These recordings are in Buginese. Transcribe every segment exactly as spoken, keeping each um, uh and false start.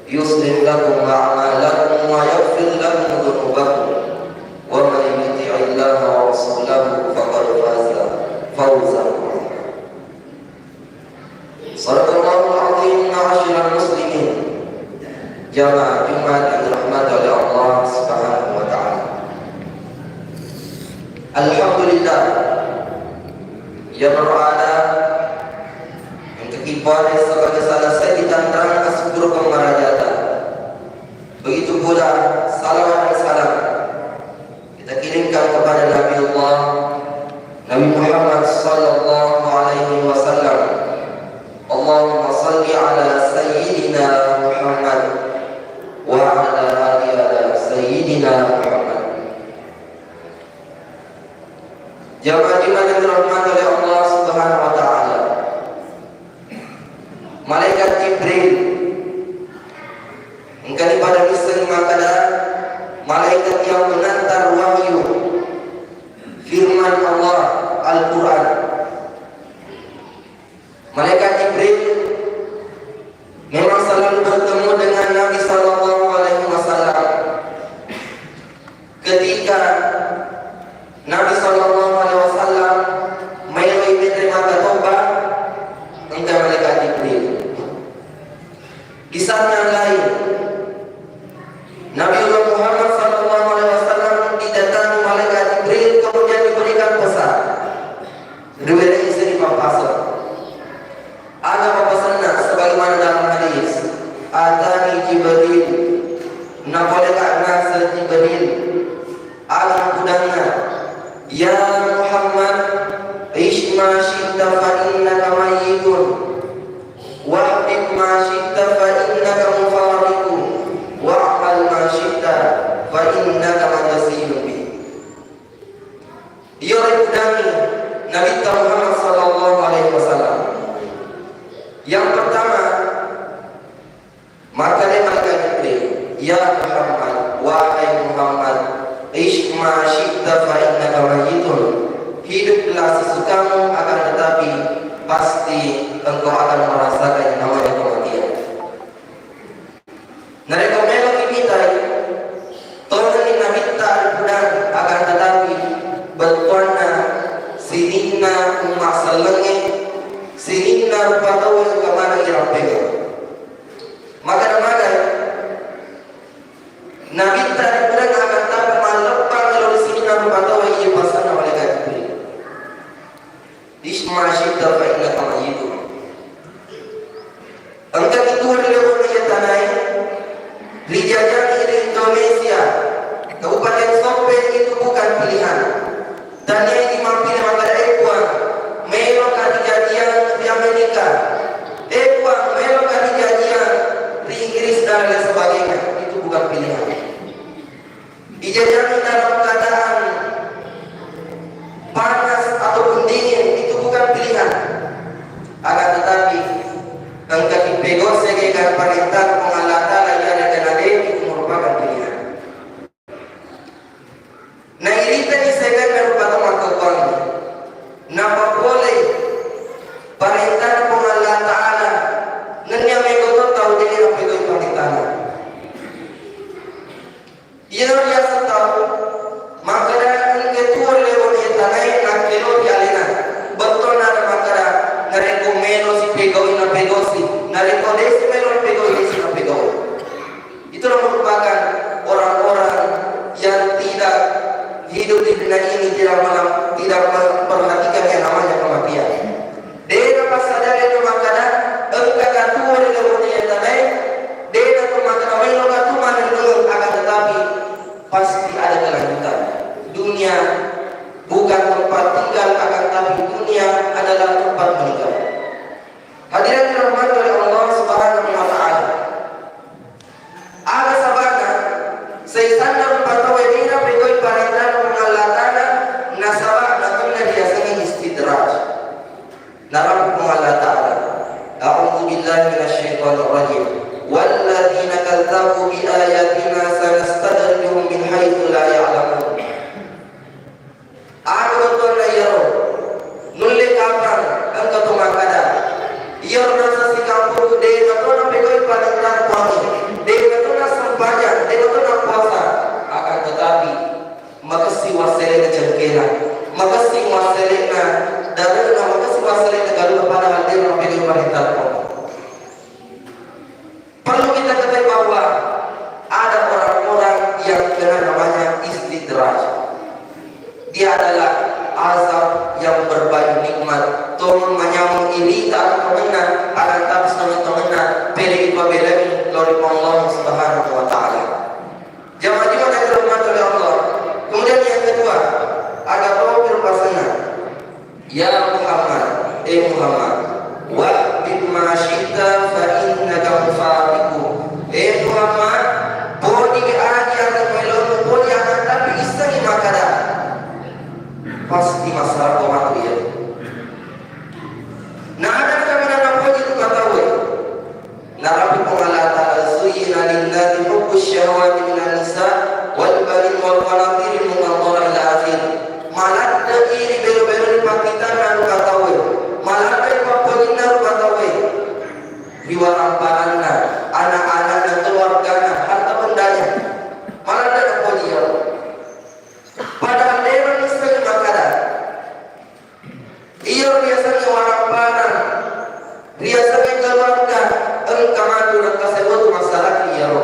يصلح لكم أعمالكم ويغفر لكم ذنوبكم ومن يطع الله ورسوله فقد فاز فوزا عظيما. صدق الله العظيم. معاشر المسلمين، jamaah Jumat yang dirahmati oleh Allah Subhanahu wa Ta'ala. Alhamdulillah, ya Rabbana, engka ki puada sebagai salah satu tanrang asyukur pemarajata. Begitu pula salawat dan salam kita kirimkan kepada Nabi Allah, Nabi Muhammad sallallahu alaihi wasallam. Allahumma salli ala sayyidina Muhammad wa ala ali ala sayyidina Muhammad. Jamaah Jumat yang dirahmati oleh Allah Subhanahu wa Ta'ala. Malaikat Jibril engkani pada misseng makkada malaikat yang mengantar wahyu firman Allah Al-Quran. Malaikat Jibril memang selalu bertemu dengan Nabi Sallallahu Alaihi Wasallam. Ketika Nabi Sallallahu Alaihi Wasallam meloi menerima taubat, engka malaikat Jibril. Di saat yang lain, Nabiullah Muhammad Sallallahu Alaihi Wasallam didatangi malaikat Jibril, kemudian diberikan pesan. Riwayat Isri Pampasar. Aga papasanna sebagaimana dalam hadis, "Atani Jibril." Napolekan naseng Jibril. Aga pudanna, "Ya Muhammad, ish ma syi'ta fa innaka mayyitun, wahbib ma syi'ta fa innaka mufariqu, wa'mal ma syi'ta fa innaka majziyun bih." Iyaro ripudangi Nabitta Muhammad Sallallahu Alaihi Wasallam. Yang pertama, makkeda malaikat Jibril, "Ya Muhammad, wahai Muhammad, ish ma syi'ta fa innaka mayyitun." Hiduplah sesukamu, akan tetapi pasti engkau akan merasakan yang namanya kematian. Narekko meloki mitai, tongenni Nabitta ripudang, akan tetapi bettuanna sininna umma sellengnge, sininna rupa tau engka maneng irappengeng. Makkeda-makkeda Nabitta ripudang, akan tetapi malleppang elo ri sininna rupa tau iya pasanna malaikat Jibril. Ish ma syi'ta fa innaka mayyitun. Engka ki tuo ri lebo'na iye tanae, rijajiangngi ri Indonesia, Kabupaten Soppeng, itu bukan pilihan. Tania idi mappile makkeda, "Eh, Puang, meloka rijajiang ri Amerika. Eh, Puang, meloka rijajiang ri Inggris," dan lain sebagainya. Itu bukan pilihan. Dijajiangngi dalam keadaan panas ataupun dingin, itu bukan pilihan. Akan tetapi, engka ki pegau sebagai parenta Puang Allah Ta'ala, iyare'ga nade itu merupakan pilihan. Nairitani segenna rupa tau makkekkuangnge, napapolei parentana Puang Allah Ta'ala, nennia mego to tau de napegau'i parentana. Iyaro riaseng tau makkeda engka tuo ri lebo'na iye tanae nakkeloi alena. Bettuanna ada makkeda, narekko melo sipegaui, napegaui, narekko de'si melo napegaui, de'si napegaui. Itulah merupakan orang-orang yang tidak hidup di dunia ini, tidak mena-, tidak memperhatikan yang namanya kematian. De'na passadari tu makkeda engka ka tuo ri lebo'na iye tanae, de'na tu makkeda melo ka tu manennung, akan tetapi pasti ada kelanjutan. Dunia bukan tempat tinggal, akan tapi dunia adalah tempat meninggal. Hadirin dirahmati oleh Allah Subhanahu wa Ta'ala. Aga sabana, saisanna rupa tauwe de napegau'i parentana Puang Allah Ta'ala, nasaba natunna riasengnge istidraj. Narappo Puang Allah Ta'ala, "A'udzu billahi minasy syaithanir rajim. Walladzina kadzdzabu bi ayatina sanastadrijuhum min haitsu la ya'lamun." Aga bettuanna iyaro? Nulle kapang engka to makkeda, iyaro naseng sikampurukku de nato napegau'i parentana Puangnge. Ada orang-orang yang kena namanya istidraj. Dia adalah azab yang berbagi nikmat. Tong manyameng irita ri tamenna, akan tapi setengah temenna pede ipabelani lori Allah Subhanahu wa Ta'ala. Jamaah Jumat yang dirahmati oleh Allah. Kemudian yang kedua, ada profil pasangan. Ya Muhammad, eh Muhammad, wa'bid ma syi'ta fa innaka mufariqu. Eh Muhammad, podi aja yang melomu, podi akan tapi issengi makkada pasti masalah ko matu ya. Nah, ada kami nana podi rumah tahu ya. Narapi Puang Allah Ta'ala, "Zuyyina linnasi hubbus syahawati minan nisa wal banin wal qanatiril muqantarah," ila akhir. Maladde'i ri belo-belo ri pakkitanna rupa tauwe. Maladde'i pappolinna rupa tauwe. Ri waramparanna, ana-anakna, keluargana, harta bendanya. Maladde' napoji ya. Padahal de'na nisseng makkada. Iyaro riasengnge warapparang, riasengnge keluarga, engka matu nengka sewwa tu masalahki iyaro.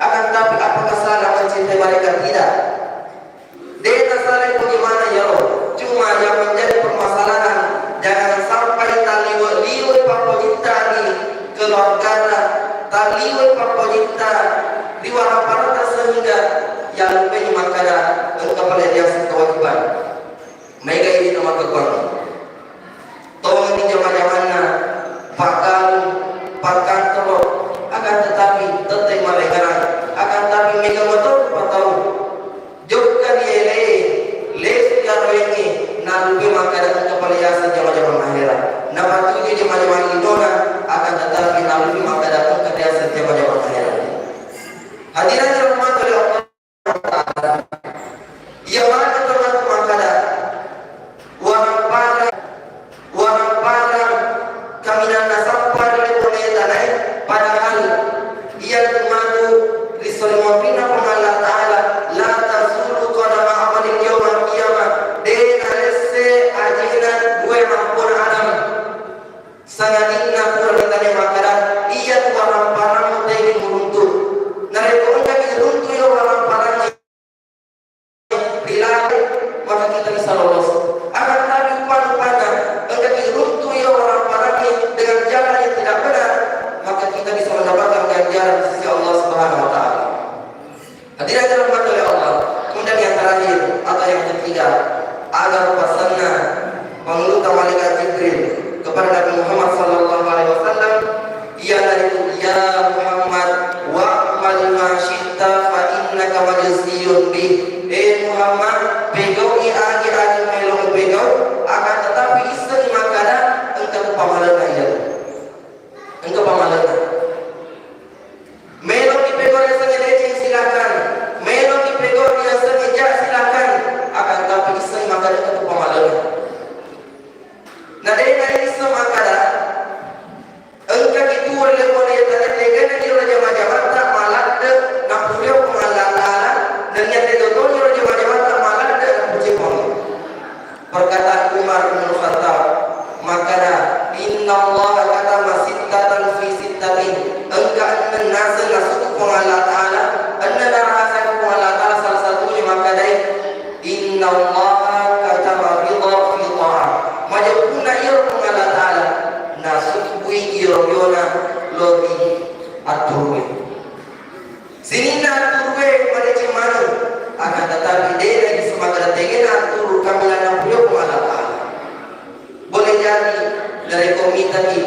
Akan tapi, apakah salah mencintai mereka? Tidak. De'na salah bagaimana iyaro. Cuma yang menjadi permasalahan, jangan sampai taliwe-liwe pappojitta ri keluargana, taliwe pappojitta ri warapparanta sehingga yalupeni makkada engka pale riaseng kewajiban. Maega irita makkekkuwangngé. Tongengni jama-jamanna, pakkalu, pakkantoro, akan tetapi tettai marengerang, akan tapi maega mato patau. Jokka ri ele, lesu ri aroengngé, nalupe makkada engka pale yaseng jama-jamang ahera. Napatuju jama-jamang linona, akan tetapi nalupe makkada engka yaseng jama-jamang ahera. Hadirin rahmati oleh Allah. Iya maneng termasuk makkada, warapparang, warapparang kaminang nasappa ri lebo'na tanaé, padahal iya tu matu ri saliweng mapinna Puang Allah Ta'ala, la tazulu qadama abdin yaumal qiyamah, dé' nalessé ajéna duaé mappona Adam. Sangadinna pura ritanya makkada, iyatu warapparang tegi muruntu. Narekko engkaki runtu iya warapparang ri laleng, maka kita bisa lolos. Akan tapi rupa-rupanna, engkaki runtu iya warapparang dengan jalan yang tidak benar, maka kita bisa mendapatkan ganjaran di sisi Allah Subhanahu wa Ta'ala. Hadirin yang dirahmati oleh Allah, kemudian yang terakhir atau yang ketiga, aga pasenna Pangulutta Malaikat Jibril kepada Nabi Muhammad sallallahu alaihi wasallam, iyanaritu, "Ya Muhammad, wa'mal ma syi'ta fa innaka majziyun bih." Eh Muhammad, pegau'i agi-agi maelo upegau, akan tetapi issengngi makkada engka tu pamalenna iyaro. Engka pamalenna. Meloki pegau riasengnge deceng, silakan. Meloki pegau riasengnge ja, silakan. Akan tapi issengngi makkada engka tu pamalenna. Na de' naisseng makkada engkaki tuwo ri lebo'na tanaé, tegana iro jama-jamatta maladde' napuriyao Puang Allah Ta'ala, nennia tega toni iro jama-jamatta maladde' napuji Puang. Perkataan Umar bin Khattab, makkada, "Innallaha katama sittatan fi sittatin." Engka enneng naseng nasukku Puang Allah Ta'ala, enneng narahasiakan Puang Allah Ta'ala, salah satunya makkadai, "Innallaha katama ridha fi ta'ah." Majeppunna iyaro Puang Allah Ta'ala nasubbui iyaro riona lao ri atturué. Sininna atturué madeceng maneng, akan tetapi de' naisseng makkada tegana atturu kaminang napuriyao Puang Allah Ta'ala. Boleh jadi narekko mitaki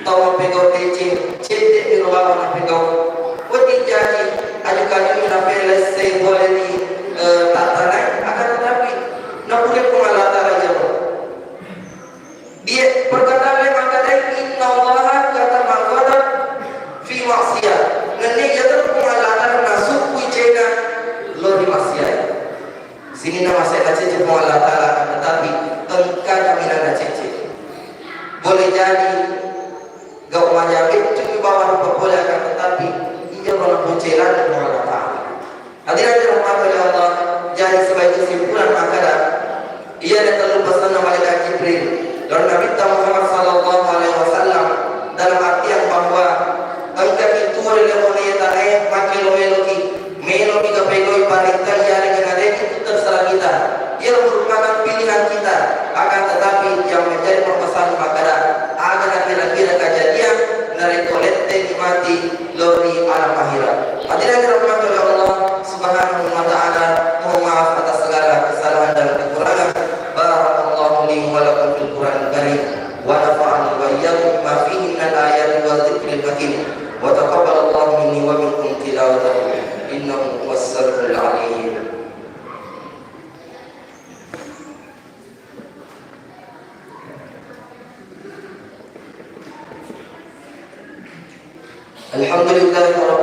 tau mappegau deceng, cedde'ni ro bawang napegau. Wedding jaji aju-kajunna napelesse boleh di, eh, tattanai, akan tetapi napuriyao Puang Allah Ta'ala iyaro. Dia perkataan lain makkadai, "Innallaha katamal ghadab fi ma'siyah." Nennia iyaro Puang Allah Ta'ala nasukkui cedde' lao ri maksiat. Sininna maksiat nacecce Puang Allah Ta'ala, tetapi engka kaminang nacecce. Boleh jadi gau maja beccumi bawang rupapole, akan tetapi nikmati lao ri alam akhirat. Hadirin dirahmati oleh Allah Subhanahu wa Ta'ala, mohon maaf atas segala kesalahan dan kekurangan. Barakallahu li wa lakum fil Qur'anil Karim, wa nafa'ani wa iyyakum bima fihi minal ayati wa dzikril hakim, wa taqabbalallahu minni wa minkum tilawatahu, innahu huwas samiul alim. الحمد لله رب